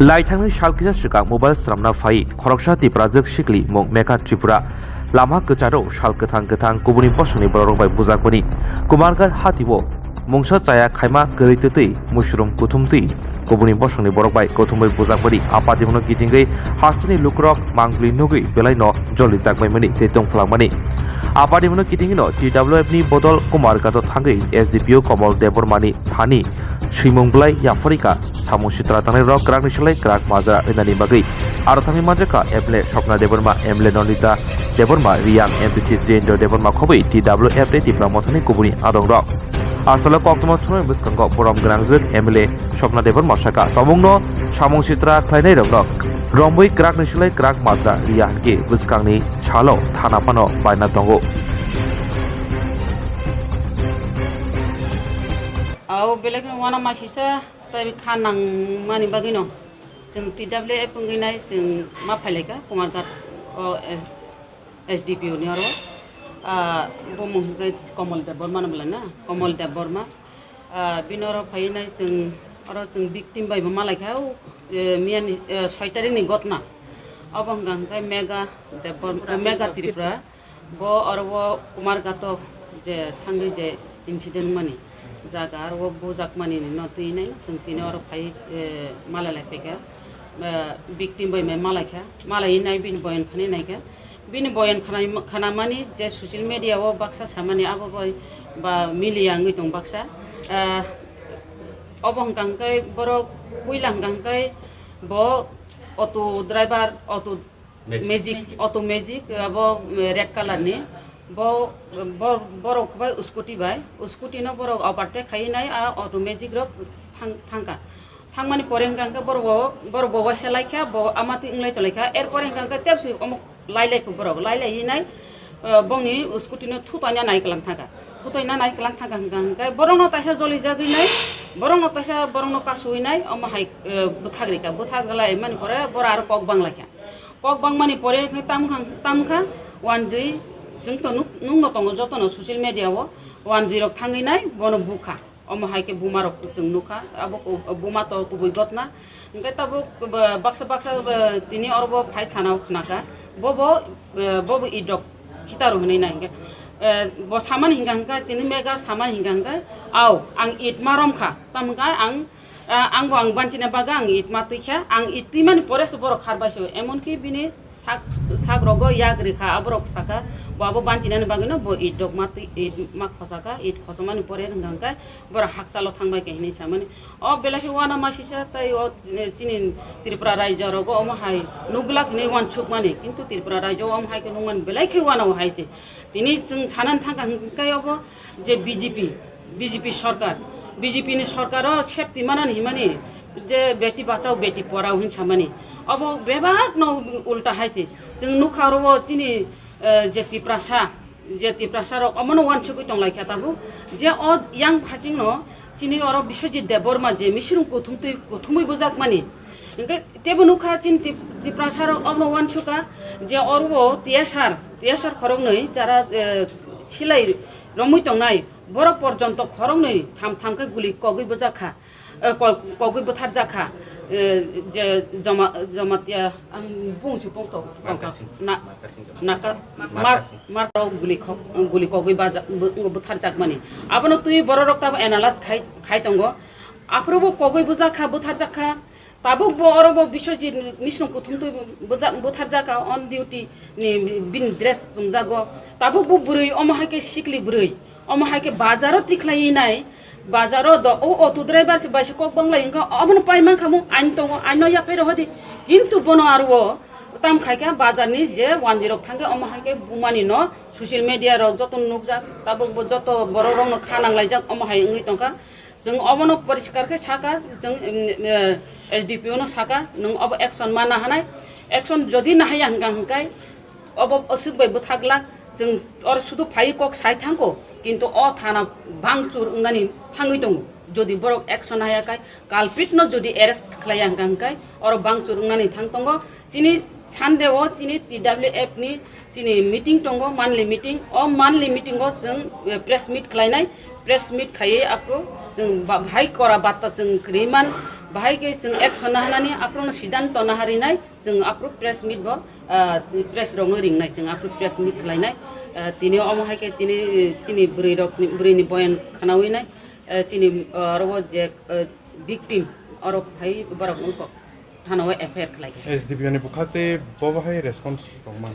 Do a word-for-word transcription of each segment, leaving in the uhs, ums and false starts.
Laithangni sal kisa swkang mobile swnamna phai khoroksa Tiprajwk sikli mung Mekha Tripura. Lama kwcharo sal kwthang kwthang kubuni bosongni bororok bai bujakmani. Kumarghat hatio mungsa chaya khaima kwrwi twtwi muisrum kuthumtwi kubuni bosongni borok bai kuthumwi bujakmani. Apadimano kitingwi hasteni lukurok mangpli nugwi belaino jolijakmaimani tei tongphlangmani. Apadimano kitingwino T W F ni bodol Kumarghato thangwi S D P O Komol Debbarmani thani swimung bwlai yapharikha. Samung sitra tangnairok kwrakni slai kwrak majra rinani bagwi aro thangwi manjakha M L A Swapna Debbarma, M L A Nandita Debbarma, Reang M P C Dendra Debbarma khobwi T W F tei Tipra Mothani kubuni adongrok. Asalo koktwma thumnai bwskango borom gwnangjwk M L A Swapna Debbarma sakha, tabukno samung sitra khlainairokno romwi kwrakni slai kwrak majra riya hinkhe bwskangni salo thana phano baina tongo. Au belai kheno uanama sisa, tai kha nangmani bagwino chwng T W F wngwi nai chwng ma phailaikha Kumarghat o, eh, S D P O ni oro. Ah, bo mung hwnkhe Komol Debbarma no bwlai na, Komol Debbarma. Ah, bini oro phaiwi nai chwng, oro chwng victim bai bo malaikha, o, eh, miyani, eh, soi tarikh ni gotna. Obo hwnkha hwnkhe Mega Debbarma, Mega Tripura. Bo oro o Kumarghato je thangwi je incident mani jaga aro o bujakmani no twi nai chwng tini oro phai, eh, malai lai phaikha, eh, victim bai mai malaikha, malai nai bini boyan khani naikha, bini boyan khana, khanamani je social media o baksa samani abo bai ba miliya wngwi tong baksa, eh, obo hwnkha hwnkhe borok puila hwnkha hwnkhe bo auto driver, auto Magic. Magic, auto magic, abo, eh, red color ni. Bo, bo, borok bai scooty bai, scooty no borok overtake khai nai, a auto magic rok thang-, thangkha. Thangmani pore hwnkha hwnkhe borok bo, borok bo waisa laikha, bo ama twi wnglai tonglaikha. Er pore hwnkha hwnkhe tebsi omo lai lai kho borok, lai lai nai, eh, bongni scooty no thutoina nai kwlang thangkha. Thutoina nai kwlang thangkha hwnkha hwnkhe borok no taisa joli jagwi nai, borok no taisa borok no kasui nai, omo hai, eh, bwthak rikha. Bwthak lai mani pore borok aro kok bang laikha. Kok bangmani pore khe tam kha, tam kha, wanjwi chwng to nuk-, nukno tongo jotono social media o, wanjwi rok thangwi nai bono bukha. Omo hai khe buma rok chwng nukha, abo ku-, buma to kubui gotna. Hwnkhe tabuk ba-, baksa baksa ba tini oro bo phai thana o khnakha, bobo, eh, bobo idok khitaro hwnwi nai hwnkhe, eh, bo samani hwnkha hwnkhe tini mega samani hwnkha hwnkhe, au ang it ma romkha, tamo hwnkha ang Ah, ang bo ang banchina bagwi ang it ma twi kha, ang it twi mani pore se borok khar bai se, emon ki bini sak, sak rogo yak rikha, aborok saka, bo abo banchinani bagwino bo it rok ma twi, it ma khosaka, it khosomani pore hwnkha hwnkhe borok hakchalo thangbai khe hinwi samani. O belai khe uanama sisa tei o, eh, chini Tripura raijo rogo omo hai nukglak hinwi uansukmani, kintu Tripura raijo o omo hai khe nukmani belai khe uanao hai se. Tini chwng sanani thangkha hwnkhe obo je B J P, B J P sorkar, B J P ni sorkaro safety manani himani je beti bachao beti porao hin samani. Obo bebak no ulta hai se. Chwng nukha oro o chini, eh, je Tiprasa, je Tiprasa rok omono uansugwi tonglaikha tabuk. Je o yang phasingno chini oro Biswajit Debbarma je misirung kuthumtwi kuthumwi bujakmani. Hwnkhe teibo nukha chini Tip-, Tiprasa rok omono uansukha je oro o T S R, T S R khoroknwi jara, eh, silai romwi tongnai borok porjonto khoroknwi tham tham khe guli kogwi bujakha, eh, ko-, kogwi butharjakha, eh, je Joma-, Jamatia, ang bungsi bungto Markasing. Na-, Markasing Jamatia. Naka-, Mar-, Markasing. Markasing. Markasing guli khok-, guli kogwi baja-, bu-, butharjakmani. Abono twi bororok tamo analyze khai, khai tongo. Aphuru bo kogwi bujakha, butharjakha. Tabuk bo oro bo Biswajit misrung kuthum twi bujak, butharjak on duty ni bini dress chumjago. Tabuk bo bwrwi omo hai khe sikli bwrwi. Omo hai khe bazaro tikhlai nai. Bazaro do o auto driver se bai se kok banglai wngkha. Omono pai mankha mo ain tongo, aino yaphai rohodi. Kintu bono aro o tam khai kha bazar ni je wanjwi rok thangkhe omo hai khe bumani no social media rok joto nukjak. Tabuk bo joto borok rok no kha nanglaijak omo hai wngwi tongkha. Chwng obono poriskar khe saka, chwng, em, eh, S D P O no saka, nwng obo action ma nahanai. Action jodi nahaya hwnkha hwnkhe, obo aswk bai bwthak glak, chwng oro sudu phai kok sai thangkho. Kintu o thana bangchur wngnani thangwi tongo. Jodi borok action haya khai, culprit no jodi arrest khlaiya hwnkha hwnkhe oro bangchur wngnani thang tongo. Chini Sunday o chini T W F ni chini meeting tongo, monthly meeting. O monthly meeting o chwng, eh, press meet khlainai. Press meet khaiwi aphuru chwng ba-, bahai kora batta chwng kwrwi man, bahai khe chwng action naharnani, aphuru no siddhanto naharinai. Chwng aphuru press meet bo, ah, press rokno ringnai, chwng aphuru press meet khlainai. Ah, tini omo hai khe tini, eh, chini bwrwi rokni, bwrwini boyan khnawi nai, eh, chini, ah, oro o je, eh, victim, oro phai borok wngkok thana o F I R khlai kha. S D P O ni bwkhak tei bo bahai response tongman.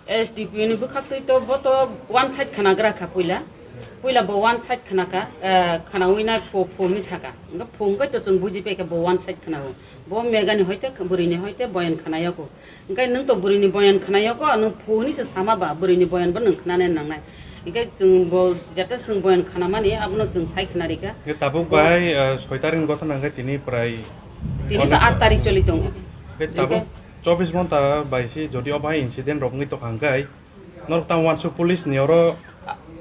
S D P O ni bwkhak twi to bo to one side khnagra kha puila. Puila bo one side khna kha, eh, khnawi nai phu-, phungni saka. Wngkha phung kai to chwng buji pai kha bo one side khna o. Bo megani hoite, bwrwini hoite boyan khna yako. Hingke nwng to bwrwini boyan khna yako, nwng phungni se sama ba, bwrwini boyan bo nwng khnanai nangnai. Hingke chwng bo, jeta chwng boyan khnamani, abono chwng sai khna rikha. Hingke tabuk bo bai, eh, soi tarik ni gotha nangkhe tini prai. Tini to aat tarik choli tongo. Hingke tabuk hingke chobbish ghonta bai si jodi o bai incident rok wngwi tongkha hingke, norok tamo uansuk police ni oro,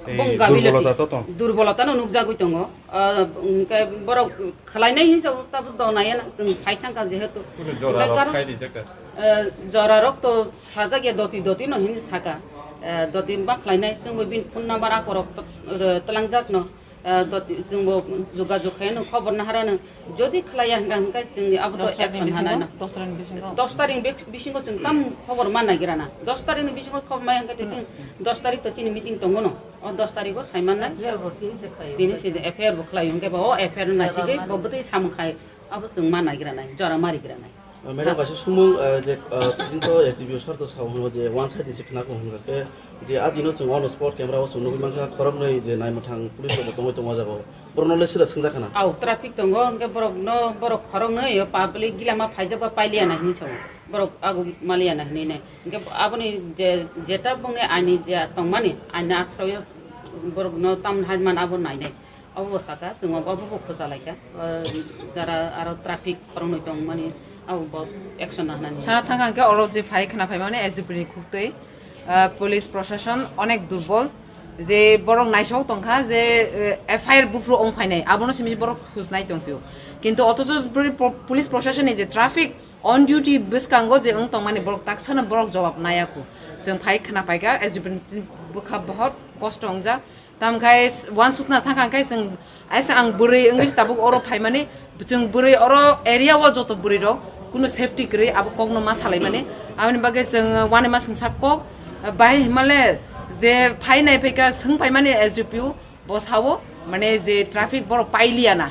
eh, bong gami durbolota loti to tong. Durbolota no nukjagwi tongo. Ah, hingke borok khlainai hinsa tabuk donai na chwng phai thangkha jehetu. Jora hingke rok karon, khai rijak kha. Eh, jora rok to sajak ya doti doti no hinwi saka. Eh, doti ma khlainai chwngbo bini phone number akorok to, eh, twlangjak no. Eh, doti chwngbo jogajog khai no khobor naharano. Jodi khlaiya hingka hingka chwngni abo to action hanai no. Dos tarikni bisingo? Dos tarikni bik-, bisingo chwng tam khobor ma nagira na. Dos tarikni bisingo khobor maya hingka chwng dos tarik to chini meeting tongo no. O dos tarik o sai man nai. F I R bo tini se khai. Tini se F I R bo khlai hingke bo o F I R nai se bo bwtwi samung khai abo chwng ma nagira nai. Jora ma rigira nai. Ah, madam, kaisa sumung, ah, je, ah, tini to S D P O sir to sao hwnwi je one side ni se khna ko hwnga khe je a dino chwng on spot camera o chwng nugwi mankha khoroknwi je nai mwthang police rok bo tongwi tongo o jaga o. Borok no le sira swngjak khana. Au, traffic tongo, hwnkhe borok no, borok khoroknwi o public gila ma phaijak ba pailiya na hinwi sao. Borok ago maliya na hinwi nai. Hwnkhe aboni je, jeta bongni aini je tongmani, aini asroyo borok no tam hai man abo nainai. Abo bo saka, chwng abo bo khusa lai kha. O, jara aro traffic khoroknwi tongmani, abo bo action na nani. Sana thang khe oro je phai khna phai mani S D P ni khuktwi, ah, police proshashan onek durbol. Je borok naisok tongkha je, eh, F I R buphuru ong phainai, abono simi borok khujnai tongsio. Kintu othocho bri-, po-, police proshashan ni je traffic on duty bwskango je wng tongmani borok taksano borok jawab naiya kho. Chwng phai khna paikha, S D P ni bwkha bohot kosto wngjak. Tamkhai s-, uansukna thangkha khe chwng, aisa ang bwrwi wngwi se tabuk oro phaimani, chwng bwrwi oro area o joto bwrwi rok kunu safety kwrwi abo kokno ma salaimani. Aboni bagwi chwng uanama swngsa kok, bahai himale je phai nai phaikha swng phaimani S D P O bo sao, mane je traffic borok pailiya na.